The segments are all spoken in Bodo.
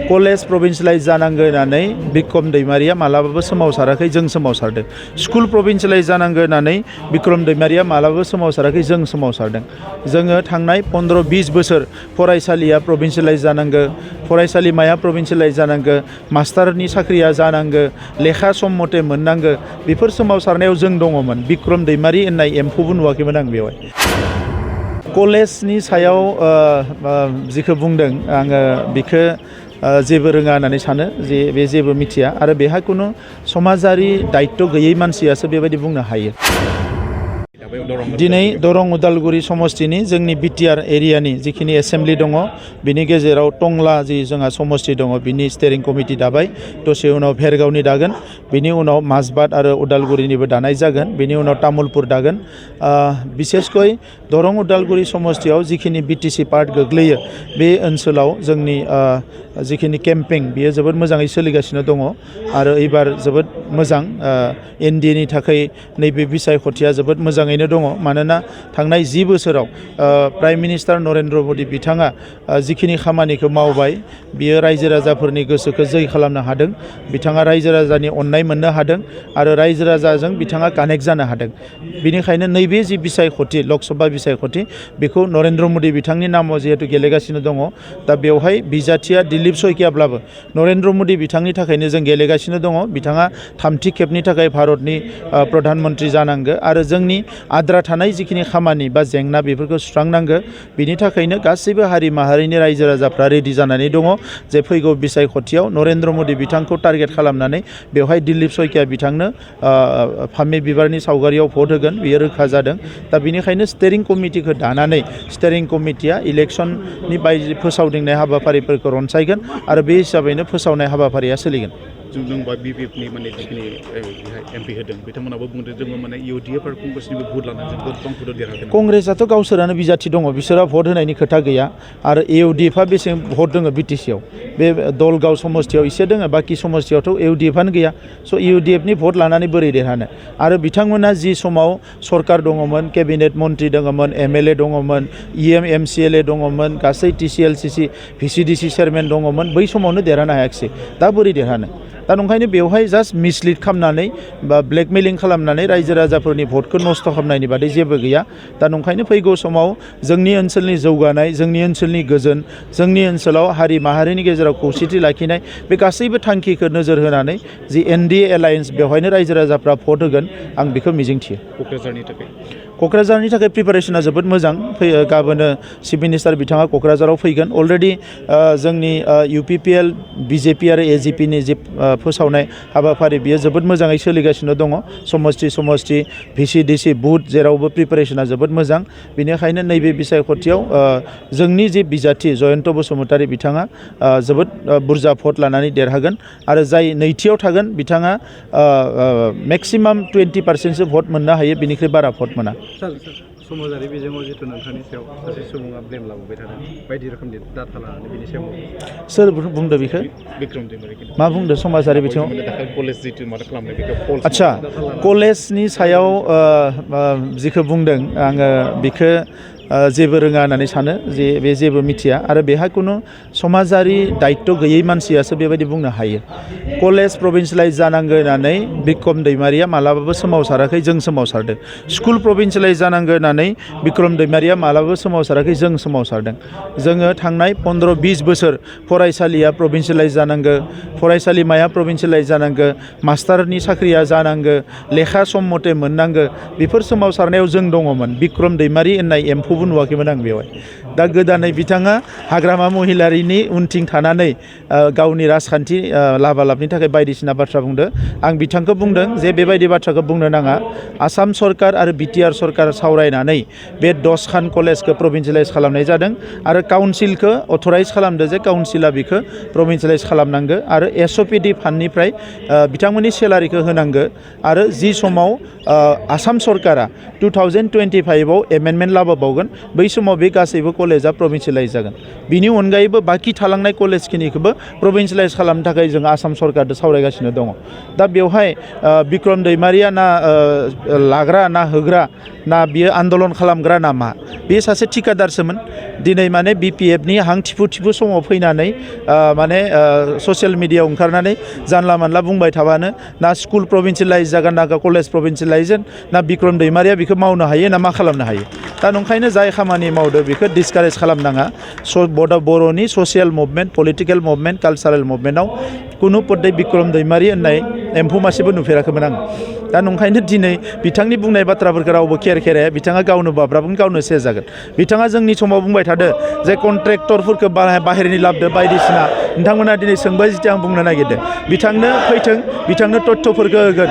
कलेज प्रभिन्सियलाइज जानांगौ होननानै बिक्रम दैमारिया मालाबाबो सोमावसाराखै, जों सोमावसारदों। स्कुल प्रभिन्सियलाइज जानांगौ होननानै बिक्रम दैमारिया मालाबाबो सोमावसाराखै, जों सोमावसारदों। जोङो थांनाय 15-20 बोसोर फरायसालिया प्रभिन्सियलाइज जानांगौ, फरायसालिमाया प्रभिन्सियलाइज जानांगौ, मास्टारनि साख्रिया जानांगौ, लेखा सम मथे मोननांगौ, बेफोर सोमावसारनायाव जों दङमोन। बिक्रम दैमारि होननाय एम्फौबो नुवाखैमोन आं बेवहाय। कलेजनि सायाव जिखौ बुंदों आङो बिखौ जेबो रोङा होननानै सानो, जे बे जेबो मिथिया आरो बेहा खुनु समाजारि दायित्व गैयै मानसियासो बेबायदि बुंनो हायो। दिनै दरं उदालगुरि समष्टिनि जोंनि बिटिआर एरियानि जिखिनि एसेम्ब्लि दङ बिनि गेजेराव टंला जि जोंहा समष्टि दङ बिनि स्टेरिं कमिटि दाबाय, दसे उनाव भेरगावनि दागोन, बिनि उनाव माजबाद आरो उदालगुरिनिबो दानाय जागोन, बिनि उनाव तामुलपुर दागोन। बिसेसकै दरं उदालगुरि समष्टियाव जिखिनि बिटिसि पार्ट गोग्लैयो बे ओनसोलाव जोंनि जिखिनि केम्पें बियो जोबोद मोजाङै सोलिगासिनो दङ आरो एबार जोबोद मोजां एनडिएनि थाखाय नैबे बिसायख'थिया जोबोद मोजाङैनो दङ। मानोना थांनाय 10 बोसोराव प्राइम मिनिस्टार नरेन्द्र मदि बिथाङा जिखिनि खामानिखौ मावबाय बियो रायजो राजाफोरनि गोसोखौ जै खालामनो हादों, बिथाङा रायजो राजानि अननाय मोननो हादों आरो रायजो राजाजों बिथाङा कानेक्ट जानो हादों। बिनिखायनो नैबे जि बिसायख'थि लकसभा बिसायख'थि बेखौ नरेन्द्र मदि बिथांनि नामाव जिहेतु गेलेगासिनो दङ, दा बेवहाय बिजाथिया दिलीप शइकियाब्लाबो नरेन्द्र मदि बिथांनि थाखायनो जों गेलेगासिनो दङ। बिथाङा 3थि खेबनि थाखाय भारतनि प्रधान मन्त्रि जानांगौ आरो जोंनि आद्रा थानाय जिखिनि खामानि बा जेंना बेफोरखौ सुस्रांनांगौ। बिनि थाखायनो गासैबो हारि माहारिनि रायजो राजाफ्रा रेडि जानानै दङ जे फैगौ बिसायख'थियाव नरेन्द्र मदि बिथांखौ टारगेट खालामनानै बेवहाय दिलीप शइकिया बिथांनो फामे बिबारनि सावगारियाव भट होगोन, बियो रोखा जादों। दा बिनिखायनो स्टेरिं कमिटिखौ दानानै स्टेरिं कमिटिया इलेक्सननि बायदि फोसावदिंनाय हाबाफारिफोरखौ रनसायगोन आरो बे हिसाबैनो फोसावनाय हाबाफारिया सोलिगोन। जों बा बिपिएफनि माने जिखिनि एमपि होदों बिथांमोनाबो बुंदों जोङो माने इउडिएफ आरो कंग्रेसनिबो भट लानानै जों गोबां भटआव देरहागोन। कंग्रेसआथ' गावसोरानो बिजाथि दङ, बिसोरा भट होनायनि खोथा गैया आरो इउडिएफआ बेसेबां भट दङ बिटिसिआव, बे दलगाव समष्टियाव एसे दङ, बाखि समष्टियावथ' इउडिएफआनो गैया। स' इउडिएफनि भट लानानै बोरै देरहानो? आरो बिथांमोना जि समाव सरकार दङमोन, केबिनेट मन्त्रि दङमोन, एमएलए दङमोन, इएम एमसिएलए दङमोन, गासै टिसिएलसिसि भिसिडिसि चेयारमेन दङमोन, बै समावनो देरहानो हायाखिसै, दा बोरै देरहानो? दा नंखायनो बेवहाय जास्ट मिसलिड खालामनानै बा ब्लेकमेलिं खालामनानै रायजो राजाफोरनि भटखौ नस्थ' खालामनायनि बादै जेबो गैया। दा नंखायनो फैगौ समाव जोंनि ओनसोलनि जौगानाय, जोंनि ओनसोलनि गोजोन, जोंनि ओनसोलाव हारि माहारिनि गेजेराव खौसेथि लाखिनाय बे गासैबो थांखिखौ नोजोर होनानै जि एनडिए एलायन्स बेवहायनो रायजो राजाफ्रा भट होगोन, आं बेखौ मिजिंथियो। क'क्राझारनि थाखाय प्रिपारेसना जोबोद मोजां। गाबोनो चिफ मिनिस्टार बिथाङा क'क्राझाराव फैगोन। अलरेडि जोंनि इउपिपिएल बिजेपि आरो एजिपिनि जि फोसावनाय हाबाफारि बियो जोबोद मोजाङै सोलिगासिनो दङ। समष्टि भिसिडिसि बुथ जेरावबो प्रिपारेसना जोबोद मोजां। बेनिखायनो नैबे बिसायख'थियाव जोंनि जि बिजाथि जयन्त बसुमतारी बिथाङा जोबोद बुरजा भट लानानै देरहागोन आरो जाय नैथियाव थागोन बिथाङा मेक्सिमाम 20% भट मोननो हायो, बिनिख्रुइ बारा भट मोना। समाजारि बिजोङाव जिथु नोंथांनि सायाव सासे सुबुङा ब्लेम लाबोबाय थादों बायदि रोखोमनि डाटा लानानै बिनि सायाव सोर बुंदो बेखौ? बिक्रम दैमारि। मा बुंदो समाजारि बिथिङाव? कलेज जिथु माथो खालामनाय बेखौ फल्स। आदसा, कलेजनि सायाव जिखौ बुंदों आङो बिखौ जेबो रोङा होननानै सानो, जे बे जेबो मिथिया आरो बेहा खुनु समाजारि दायित्व गैयै मानसियासो बेबायदि बुंनो हायो। कलेज प्रभिन्सियलाइज जानांगौ होननानै बिक्रम दैमारिया मालाबाबो सोमावसाराखै, जों सोमावसारदों। स्कुल प्रभिन्सियलाइज जानांगौ होननानै बिक्रम दैमारिया मालाबाबो सोमावसाराखै, जों सोमावसारदों। जोङो थांनाय 15-20 बोसोर फरायसालिया प्रभिन्सियलाइज जानांगौ, फरायसालिमाया प्रभिन्सियलाइज जानांगौ, मास्टारनि साख्रिया जानांगौ, लेखा सम मथे मोननांगौ, बेफोर सोमावसारनायाव जों दङमोन। बिक्रम दैमारि होननाय एम्फौबो नुवाखैमोन आं बेवहाय। दा गोदानै बिथाङा हाग्रामा महिलारिनि उनथिं थानानै गावनि राजखान्थि लाबालाबनि थाखाय बायदिसिना बाथ्रा बुंदों। आं बिथांखौ बुंदों जे बेबायदि बाथ्राखौ बुंनो नाङा। आसाम सरकार आरो बिटिआर सरकार सावरायनानै बे 10 खान कलेजखौ प्रभिन्सियलाइज खालामनाय जादों आरो काउन्सिलखौ अथराइज खालामदों जे काउन्सिला बेखौ प्रभिन्सियलाइज खालामनांगौ आरो एसअपिडि फान्डनिफ्राय बिथांमोननि सेलारिखौ होनांगौ आरो जि समाव आसाम सरकारा 2025आव एमेन्डमेन्ट लाबोबावगोन बै समाव बे गासैबो कलेजा प्रभिन्सियलाइज जागोन। बिनि अनगायैबो बाखि थालांनाय कलेजखिनिखौबो प्रभिन्सियलाइज खालामनो थाखाय जों आसाम सरकारजों सावरायगासिनो दङ। दा बेवहाय बिक्रम दैमारिया ना लाग्रा ना होग्रा ना बियो आन्दलन खालामग्रा ना मा? बे सासे थिकादारसोमोन। दिनै माने BPFनि हां थिफु थिफु समाव फैनानै माने ससियेल मिडियायाव ओंखारनानै जानला मानला बुंबाय थाबानो ना स्कुल प्रभिन्सियेलाइज जागोन ना कलेज प्रभिन्सियेलाइज ना बिक्रम दैमारिया बेखौ मावनो हायो ना मा खालामनो हायो दा नंखायनो जाय खामानि मावदो बेखौ डिसकारेज खालामनाङा बर'नि social movement political movement cultural मुभमेन्टआव कुनु पदे बिक्रम दैमारि होननाय एम्फौ मासेबो नुफेराखैमोन आं दा नंखायनो दिनै बिथांनि बुंनाय बाथ्राफोरखौ रावबो खेराया बिथाङा गावनो बाब्राबगोन गावनो सेस जागोन बिथाङा जोंनि समाव बुंबाय थादो जे कन्ट्रेक्टरफोरखौ बाहेरनि लाबदो बायदिसिना नोंथांमोना दिनै सोंबाय जिथु आं बुंनो नागिरदों बिथांनो फैथों बिथांनो तथ्यफोरखौ होगोन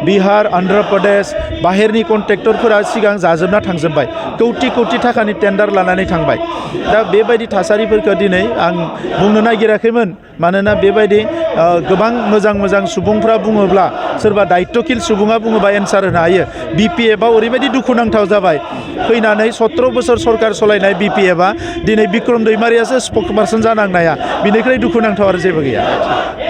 बिहार अन्ध्र प्रदेश बाहेरनि कन्ट्रेक्टरफोरा सिगां जाजोबना थांजोब्बाय कौटि थाखानि टेन्डार लानानै थांबाय दा बेबायदि थासारिफोरखौ दिनै आं बुंनो नागिराखैमोन मानोना बेबायदि गोबां मोजां सुबुंफ्रा बुङोब्ला सोरबा दायित्वकिल सुबुङा बुङोबा एन्सार होनो हायो BPFआव ओरैबायदि दुखुनांथाव जाबाय फैनानै 17 बोसोर सरकार सलायनाय BPFआ दिनै बिक्रम दैमारियासो स्पक्स पार्सन जानांनाया बिनिख्रुइ दुखुनांथाव आरो जेबो गैया